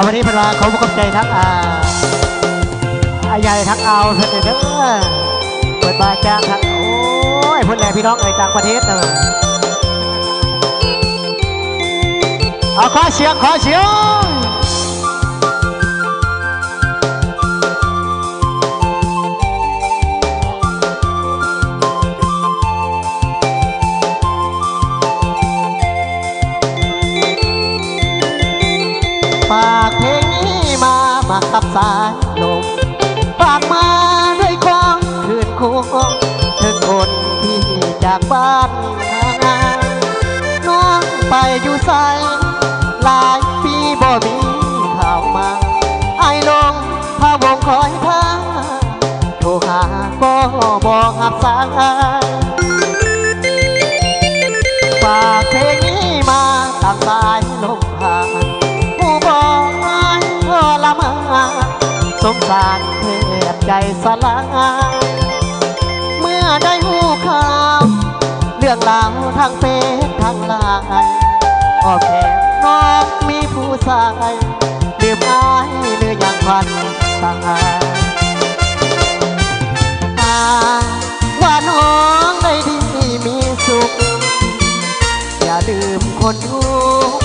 ວັນນີ້ເພິ່ນວ່າຂໍຂອບໃຈທັງ ອ່າ ອ້າຍໃຫຍ່ທັງອາວເພິ່ນເດີ ເພິ່ນມາຈາກທາງ ໂອ້ຍ ພຸ້ນແຫຼະພີ່ນ້ອງເອີຍ ຕ່າງປະເທດເດີ. ເອົາ ຂໍສຽງ ຂໍສຽງ. ຝາກເພງນີ້ມາ ມາກັບສາຍລົມ ຝາກມາດ້ວຍຄວາມຄືນຄົງ ເຖິງຄົນທີ່ຈາກບ້ານ ນ້ອງໄປຢູ່ໃສ ຫຼາຍປີບໍ່ມີຂ່າວມາ ອ້າຍຫຼົງພະວົງຄອຍທ່າ ໂທຫາກໍບໍ່ຮັບສາຍ ຝາກເພງນີ້ມາຕາມສາຍລົມຜ່ານ ຮູ້ບໍ່ອ້າຍທໍລະມານ ສົງສານແທບໃຈສະຫຼາຍ ເມື່ອໄດ້ຮູ້ຂ່າວ ເລື່ອງລາວທາງເຟສທາງລາຍ ອ້ອມແຂນນ້ອງມີຜູ້ຊາຍ ລືມອ້າຍຫຼືຍັງຂວັນຕາ ຫາກວ່ານ້ອງໄດ້ດີມີສຸກ ຢ່າລືມຄົນທຸກ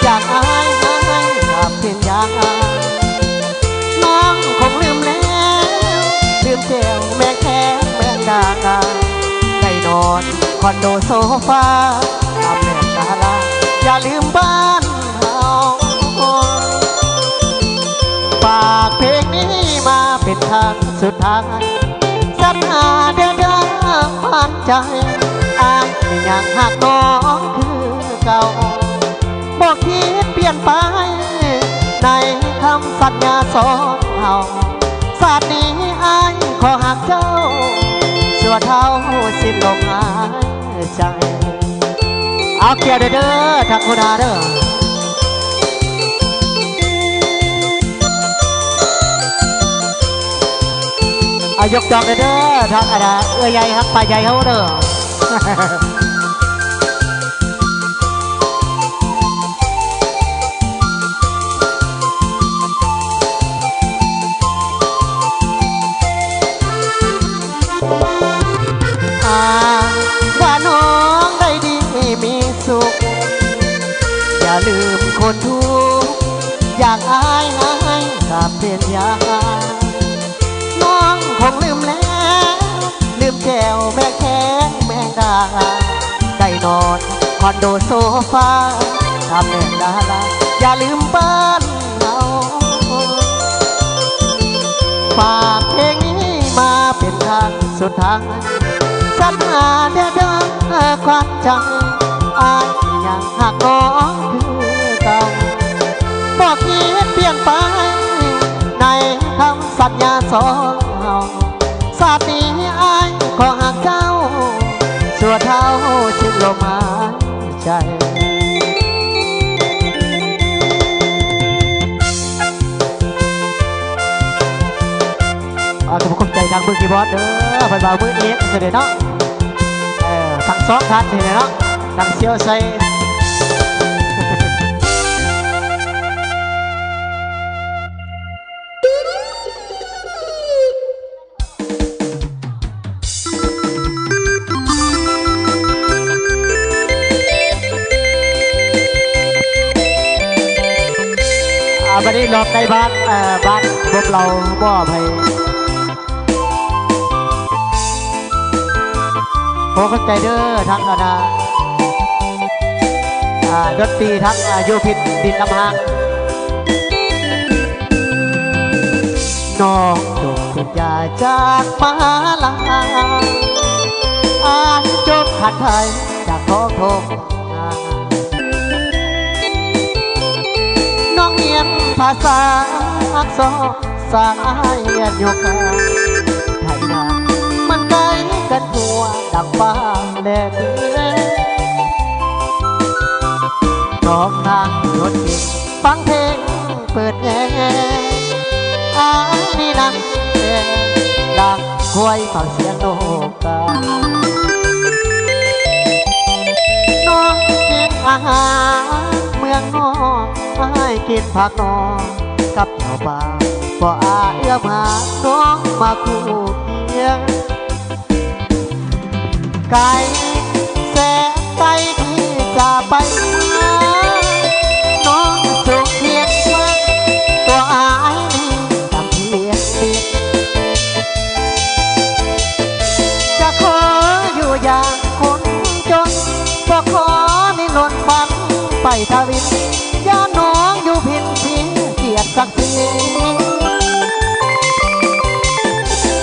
ຢາກອາຍຫາຍຫາເປັນຢາ ນ້ອງຄົງລືມແລ້ວ ລືມແຈ່ວແມງແຄງແມງດາ ໄດ້ນອນຄອນໂດໂຊຟາ ຕາມແມ່ນດາລາ ຢ່າລືມບ້ານເຮົາ ຝາກເພງນີ້ມາເປັນຄັ້ງສຸດທ້າຍ ສັດຫາແດ່ເດີຂວັນໃຈ ອ້າຍຍັງຮັກນ້ອງຄືເກົ່າ ບໍ່ຄິດປ່ຽນໄປ ໃນຄຳສັນຍາສອງເຮົາ ຊາດນີ້ອ້າຍຂໍຮັກເຈົ້າ ຊົ່ວເທົ່າສິ້ນລົມຫາຍໃຈ ເອົາກຽວເດີ ທາງຫົວໜ້າເດີ ເອົາຍົກຈອງເດີ ທາງອັນນ່າ ເອື້ອຍໃຫຍ່ ທາງປ້າໃຫຍ່ເຮົາເດີ. ຫາກວ່ານ້ອງໄດ້ດີມີສຸກ ຢ່າລືມຄົນທຸກ ຢາກອາຍຫາຍສາບເປັນຢາ ນ້ອງຄົງລືມແລ້ວ ລືມແຈ່ວແມງແຄງແມງດາ ໄດ້ນອນຄອນໂດໂຊຟາ ຖ້າແມ່ນດາລາ ຢ່າລືມບ້ານເຮົາ ຝາກເພງນີ້ມາເປັນຄັ້ງສຸດທ້າຍ ສັດຫາແດ່ເດີຂວັນໃຈ ອ້າຍຍັງຮັກນ້ອງຄືເກົ່າ ບໍ່ຄິດປ່ຽນໄປ ໃນຄຳສັນຍາສອງເຮົາ ຊາດນີ້ອ້າຍຂໍຮັກເຈົ້າ ຊົ່ວເທົ່າສິ້ນລົມຫາຍໃຈ. ເອົາ ຂໍຂອບໃຈທາງມືຄີບອດເດີ ເພິ່ນວ່າມືເອກຊັ້ນເດເນາະ ເອີ ທັງສອງທ່ານນີ້ແຫຼະເນາະ ທັງສ່ຽວໄຊ. ອ່າ ບັດນີ້ລອບໃນບ້ານ ເອີ ບ້ານບົບເລົ່າບໍ່ໃຜ ຂໍຂອບໃຈເດີ ທາງຄະນະ ອ່າ ດົນຕີ ທາງ ອ່າ ຢູ່ພິດດິນລຳຫາງ. ນ້ອງຈົບປະລິນຍາຈາກມະຫາລາຍ ອ່ານຈົບຂັ້ນໄທຈາກຂອງທົ່ງນາ ນ້ອງຮຽນພາສາອັກສອນ ສາຍໂຍຄາ ໄທນາ ມັນໄກກັນທົ່ວ ດັ່ງຟ້າແລະເດືອນ ນອກທາງລົດເກັບ ຟັງເພງເປີດແອ ອາຍນີ້ນັ່ງແອ ຫຼັງຄວາຍຟັງສຽງນົກກາ ນ້ອງກິນອາຫານເມືອງນອກ ອ້າຍກິນ ກິນຜັກໜໍ່ກັບເຂົ້າປາ ກໍອາເອື້ອມຫານ້ອງມາຄູ່ຄຽງ. ໄກແສນໄກທີ່ຈະໄປຫາ ນ້ອງຈົ່ງພຽງຟັງ ຕົວອ້າຍນີ້ຈຳພຽງນິດ. ຈະຂໍຢູ່ຢ່າງຄົນຈົນ ບໍ່ຂໍມີລົ້ນຝັນໄປທະວິນ. ຢ້ານນ້ອງຢູ່ຜິດສິນ ກຽດສັກສີ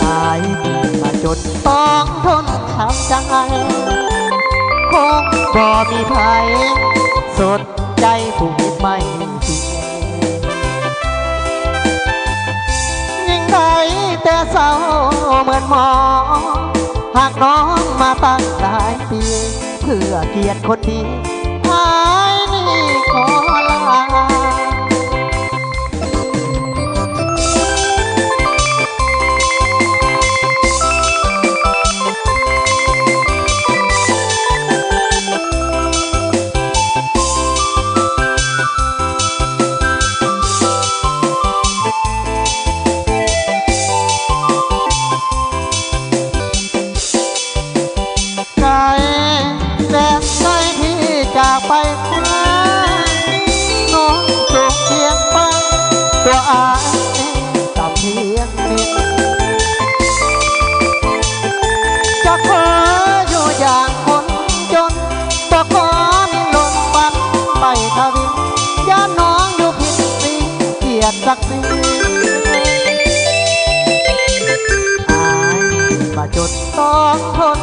ອາຍເກີດມາຈົນ ຕ້ອງທົນທຳໃຈ ຄົງບໍ່ມີໃຜສົນໃຈຜູ້ມິດໄມຕີ. ຍິ່ງໄດ້ແຕ່ເສົ້າເໝືອນໝອງ ຫາກນ້ອງມາຕັ້ງຫຼາຍປີ ເພື່ອກຽດຄົນດີ ອ້າຍນີ້ຂໍລາ. ໄກແສນໄກທີ່ຈາກໄປ ນ້ອງຈົ່ງພຽງຟັງ ຕົວອ້າຍນີ້ຈຳພຽງນິດ. ຈະຂໍຢູ່ຢ່າງຄົນຈົນ ບໍ່ຂໍມີລົ້ນຝັນໄປທະວິນ ຢ້ານນ້ອງຢູ່ຜິດສິນ ກຽດສັກສີ ອາຍມາຈົນຕ້ອງທົນ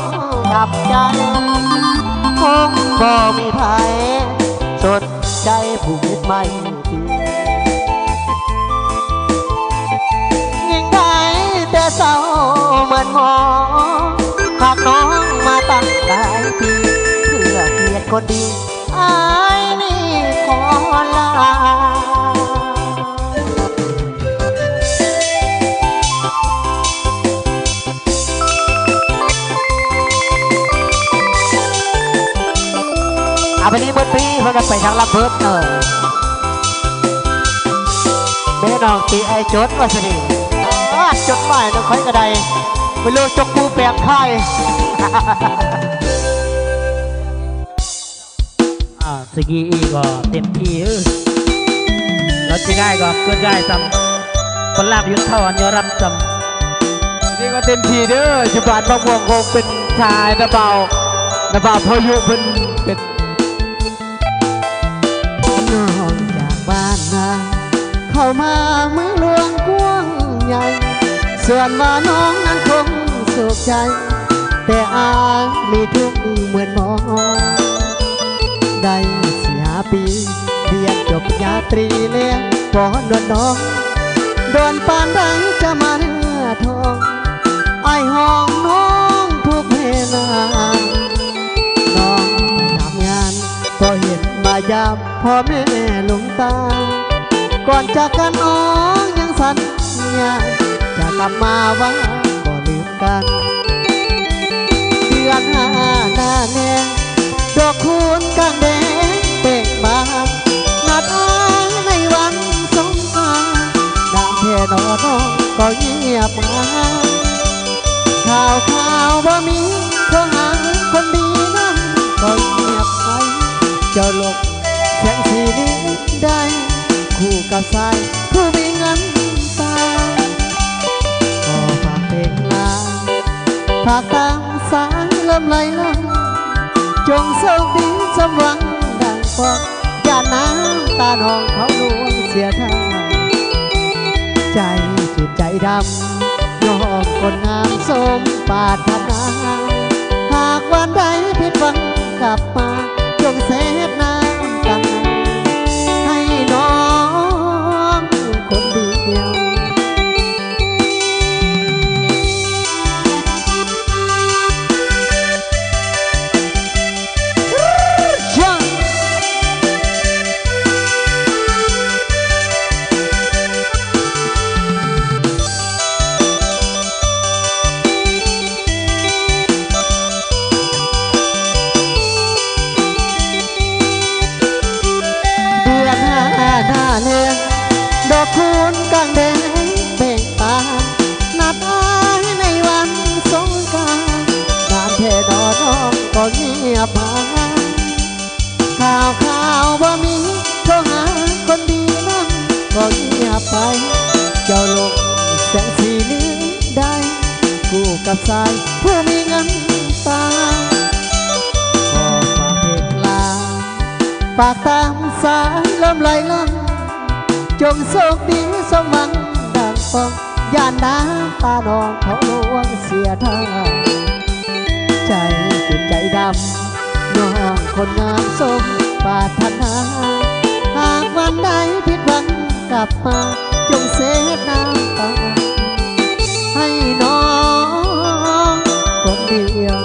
ທຳໃຈ ຄົງບໍ່ມີໃຜສົນໃຈຜູ້ມິດໄມຕີ. ຍິ່ງໄດ້ແຕ່ເສົ້າເໝືອນໝອງ ຫາກນ້ອງມາຕັ້ງຫຼາຍປີ ເພື່ອກຽດຄົນດີ ອ້າຍນີ້ຂໍລາ. ເອົາໄປນີ້ເບິດປີ ເພິ່ນວ່າໄປທາງລຳເບີດເອີ ແມ່ນ້ອງຕີໄອຈົດວ່າຊັ້ນນີ້ ອາ ຈົດໝາຍນຳຂ້ອຍກໍໄດ້ ໄປໂລດຈົກປູແປມຂາຍ. ອ່າ ສະກີອີກກໍເຕັມທີ່ເອີ ລາວຊິງ່າຍກໍເກີດງ່າຍຊ້ຳ ປະລາກຢຸດເທົ່າອັນຍອມຮັບຊ້ຳ ນີ້ກໍເຕັມທີ່ເດີ ຢູ່ບ້ານບັກມ່ວງຄົງເປັນຊາຍນະບ່າວ ນະບ່າວພໍ່ຍຸເພິ່ນເປັນ ນ້ອງຈາກບ້ານນາ ເຂົ້າມາເມືອງຫຼວງກວ້າງໃຫຍ່ ສ່ວນວ່ານ້ອງນັ້ນຄົງສຸກໃຈ ແຕ່ອາຍມີທຸກເໝືອນໝອງ ໄດ້ສີ່ຫ້າປີ ຮຽນຈົບປະລິນຍາຕຣີແລ້ວ ບໍ່ຮ້ອນນອນດອງ ດົນປານໃດຈະມາເນື້ອທອງ ອ້າຍຫ້ອງນ້ອງທຸກເວລາ ນ້ອງໄປທຳງານ ບໍ່ເຫັນມາຢາມພໍ່ແມ່ລຸງຕາ ກ່ອນຈາກກັນນ້ອງຍັງສັນຍາ ຈະກັບມາວ່າບໍ່ລືມກັນ ເດືອນຫ້າໜ້າແນງ ດອກຄູນກາງແດງເຕ່ງບານ ນັດອ້າຍໃນວັນສົງການ ນານແທ້ໜໍນ້ອງກໍງຽບຫາຍ ຂ່າວຄາວບໍ່ມີ ໂທຫາຄົນດີນັ້ນກໍງຽບໄປ ເຈົ້າຫຼົບແສງສີນີ້ໄດ້ ຄູ່ກັບຊາຍຜູ້ມີເງິນຕາ ຂໍຝາກເພງລາ ຝາກຕາມສາຍລົມໄຫຼຫຼັ່ງ ຈົ່ງໂຊກດີສົມຫວັງດັ່ງປອງ ຢ່ານ້ຳຕານ້ອງເຂົາລ່ວງເສຍທ່າ ໃຈຈືດໃຈດຳ ຍ້ອງຄົນງາມສົມປາດຖະໜາ ຫາກວັນໃດຜິດຫວັງກັບມາ ຈົ່ງເຊັດນ້ຳຕາໃຫ້ນ້ອງຄົນດຽວ. ຊາຍຜູ້ມີເງິນຕາ ຂໍຝາກເພງລາ ຝາກຕາມສາຍລົມໄຫຼຫຼັ່ງ ຈົ່ງໂຊກດີສົມຫວັງດັ່ງປອງ ຢ້ານນ້ຳຕານ້ອງເຂົາລ່ວງເສຍທ່າ ໃຈຕິດໃຈດຳ ນ້ອງຄົນງາມສົມປາດຖະໜາ ຫາກວັນໃດຜິດຫວັງກັບມາ ຈົ່ງເຊັດນ້ຳຕາໃຫ້ນ້ອງຄົນດຽວ.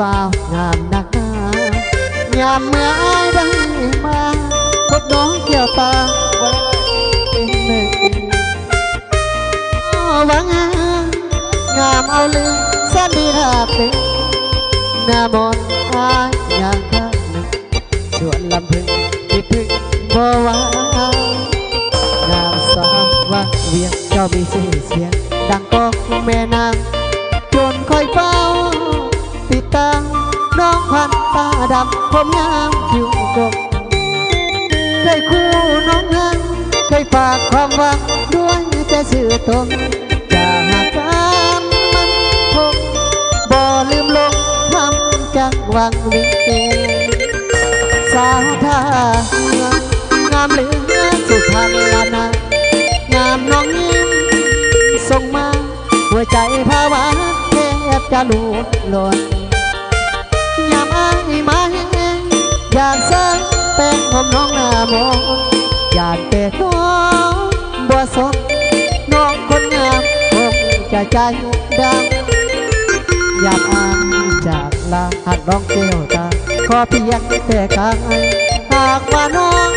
ສາວງາມນັກໜາ ຍາມເມື່ອອ້າຍໄດ້ມາ ພົບນ້ອງແກ້ວຕາ ບໍ່ໄດ້ເປັນເລີຍ ຫວັງຫາ ງາມເອົາລື ສັນດີລາເປັນ ໜ້າມອນອ້າຍຢ່າງທາງໜຶ່ງ ຊວນລຳເພິງ ຄິດເຖິງບໍ່ວ່າ ງາມສາວວັງວຽງ ເຈົ້າມີຊື່ສຽງ ດັ່ງກອງແມ່ນ້ຳ ຈົນຂ້ອຍເຝົ້າ ຕິດຕາມນ້ອງພັນຕາດຳ ຜົມງາມຜິວກົກ ເຄີຍຄູ່ນ້ອງຮັກ ເຄີຍຝາກຄວາມຫວັງ ດ້ວຍໃຈຊື່ຕົງ ຈະຮັກກັນໝັ້ນຄົງ ບໍ່ລືມລົງ ທຳຈັງວັງວຽງ ສາວທ່າເຮືອງ ງາມເຫຼືອສຸພັນລະນາ ງາມນ້ອງຍິ້ມສົ່ງມາ ຫົວໃຈພາວາແທບຈະຫຼຸດລ່ອນ ຍາມອ້າຍມາແຮງ ຢາກສາແປ້ງຫົ່ມນ້ອງໜ້າມອນ ຢ້ານແຕ່ນ້ອງບໍ່ສົນ ນ້ອງຄົນງາມຄົງຈະໃຈດຳ ຍາມອ້າຍຈາກລາ ຫາກນ້ອງແກ້ວຕາ ຂໍພຽງແຕ່ກາຍ ຫາກວ່ານ້ອງ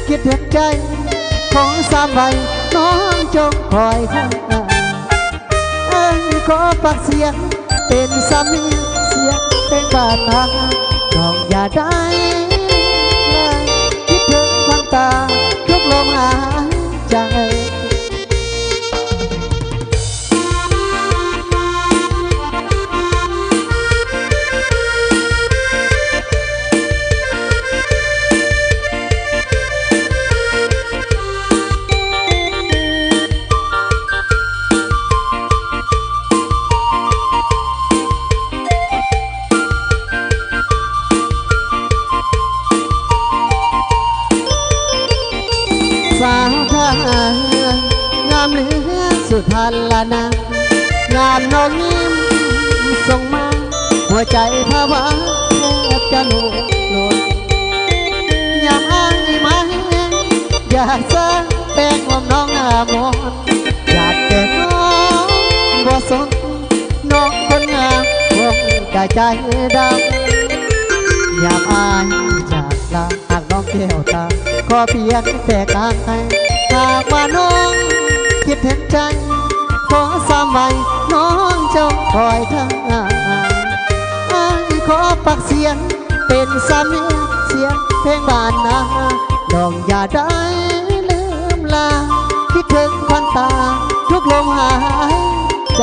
ຄິດເຫັນໃຈ ຂໍສາມໄວ້ ນ້ອງຈົ່ງຄອຍທ່າ ອ້າຍຂໍປາກສຽງ ເປັນສຳນຽງສຽງເພງບ້ານນາ ນ້ອງຢ່າໄດ້ ຄິດເຖິງຄວັນຕາ ທຸກລົມຫາຍໃຈ. ສາວທ່າເຮືອງ ງາມເຫຼືອສຸພັນລະນາ ງາມນ້ອງຍິ້ມສົ່ງມາ ຫົວໃຈພາວາແທບຈະຫຼຸດລ່ອນ ຍາມອ້າຍມາແຮງ ຢາກສາແປ້ງຫົ່ມນ້ອງໜ້າມອນ ຢ້ານແຕ່ນ້ອງບໍ່ສົນ ນ້ອງຄົນງາມຄົງຈະໃຈດຳ ຍາມອ້າຍຈາກລາ ຫາກນ້ອງແກ້ວຕາ ຂໍພຽງແຕ່ກາຍ ຫາກວ່ານ້ອງຄິດເຫັນໃຈ ຂໍສາມໄວ້ ນ້ອງຈົ່ງຄອຍທ່າ ອ້າຍຂໍປາກສຽງ ເປັນສຳນຽງສຽງເພງບ້ານນາ ນ້ອງຢ່າໄດ້ລືມລາ ຄິດເຖິງຄວັນຕາ ທຸກລົມຫາຍໃຈ.